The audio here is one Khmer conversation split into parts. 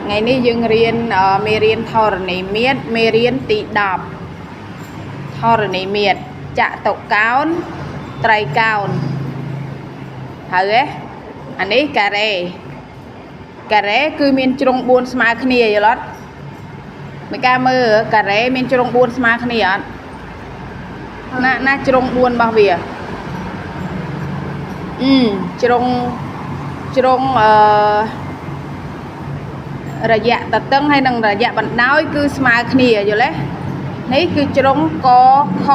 ថ្ងៃនេះយើងរៀនមេរៀនធរណីមាត្រមេរៀនទី10ធរណីមាត្រចតុកោណត្រីកោណហើយទេអានេះការ៉េការ៉េគឺមានជ្រុង4ស្មើគ្នាយល់អត់មិនការមើលការ៉េមានជ្រុង4ស្មើគ្នាអត់ណាណាជ្រុង4របស់វាជ្រុងជ្រុងអឺរយៈតតឹងហើយនិងរយៈបណ្ដោយគឺស្មើគ្នាយល់ទេនេះគឺជ្រុងកខ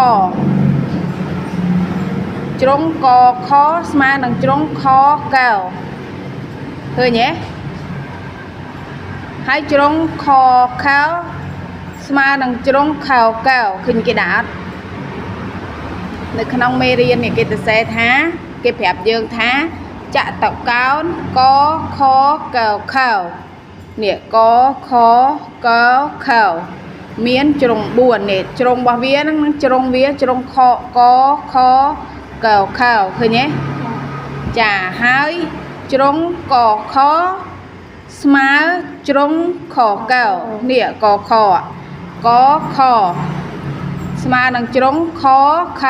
ជ្រុងកខស្មើនឹងជ្រុងខកែវឃើញទេហើយជ្រុងខខែវស្មើនឹងជ្រុងខោកែវឃើញគេដាក់អត់នៅក្នុងមេរៀននេះគេសរសេរថាគេប្រាប់យើងថាចតុកោណកខកែវខោនេះកខកខមានជ្រុង4នេះជ្រុងរបស់វាហ្នឹងជ្រុងវាជ្រុងខកខកខឃើញទេចាហើយជ្រុងកខស្មើជ្រុងខកនេះកខកខស្មើនឹងជ្រុងខខ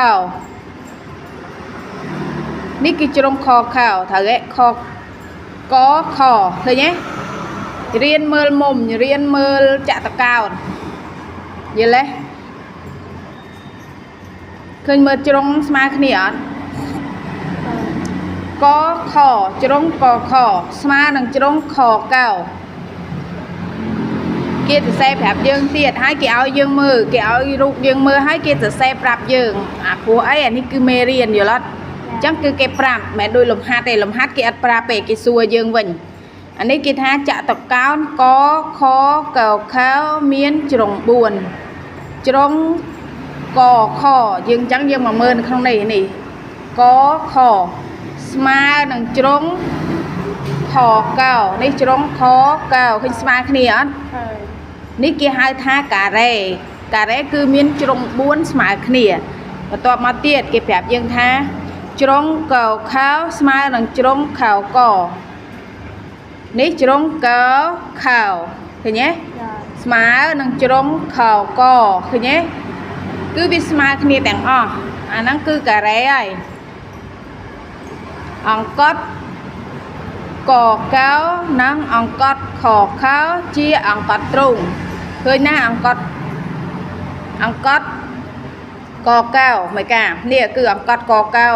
នេះគឺជ្រុងខខត្រូវទេខកខឃើញទេរៀនមើលមុំរៀនមើលចតុកោណយល់ទេឃើញមើលជ្រុងស្មើគ្នាអត់កខជ្រុងកខស្មើនឹងជ្រុងខកោគេសរសេរប្រាប់យើងទៀតហើយគេឲ្យយើងមើលគេឲ្យរូបយើងមើលហើយគេសរសេរប្រាប់យើងអាព្រោះអីអានេះគឺមេរៀនយល់អត់អញ្ចឹងគឺគេប្រាប់មិនមែនដូចលំហាត់ទេលំហាត់គេអត់ប្រាប់ទេគេសួរយើងវិញអានេះគេថាចតុកោណកខកខមានជ្រុង4ជ្រុងកខយើងអញ្ចឹងយើងមកមើលនៅក្នុងនេះនេះកខស្មើនឹងជ្រុងខកោនេះជ្រុងខកោឃើញស្មើគ្នាអត់នេះគេហៅថាការ៉េការ៉េគឺមានជ្រុង4ស្មើគ្នាបន្ទាប់មកទៀតគេប្រាប់យើងថាជ្រុងកខោស្មើនឹងជ្រុងខោកនេះជ្រុងកខោឃើញទេស្មើនឹងជ្រុងខកឃើញទេគឺវាស្មើគ្នាទាំងអស់អាហ្នឹងគឺការ៉េហើយអង្គត់កកោនិងអង្គត់ខខោជាអង្គត់ទ្រូងឃើញណាអង្គត់អង្គត់កកោមិនកានេះគឺអង្គត់កកោ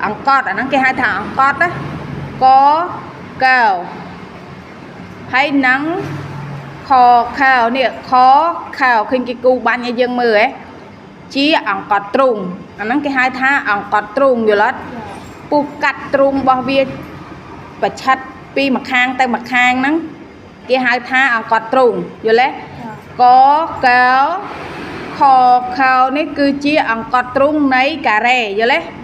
អង្គត់អាហ្នឹងគេហៅថាអង្គត់ណាកកោហើយនឹងខខោនេះខខោឃើញគេគូបាញ់ឲ្យយើងមើលហ៎ជាអង្គត់ទ្រូងអាហ្នឹងគេហៅថាអង្គត់ទ្រូងយល់អត់ពុះកាត់ទ្រូងរបស់វាប្រឆិតពីម្ខាងទៅម្ខាងហ្នឹងគេហៅថាអង្គត់ទ្រូងយល់ទេកកោខខោនេះគឺជាអង្គត់ទ្រូងនៃការ៉េយល់ទេ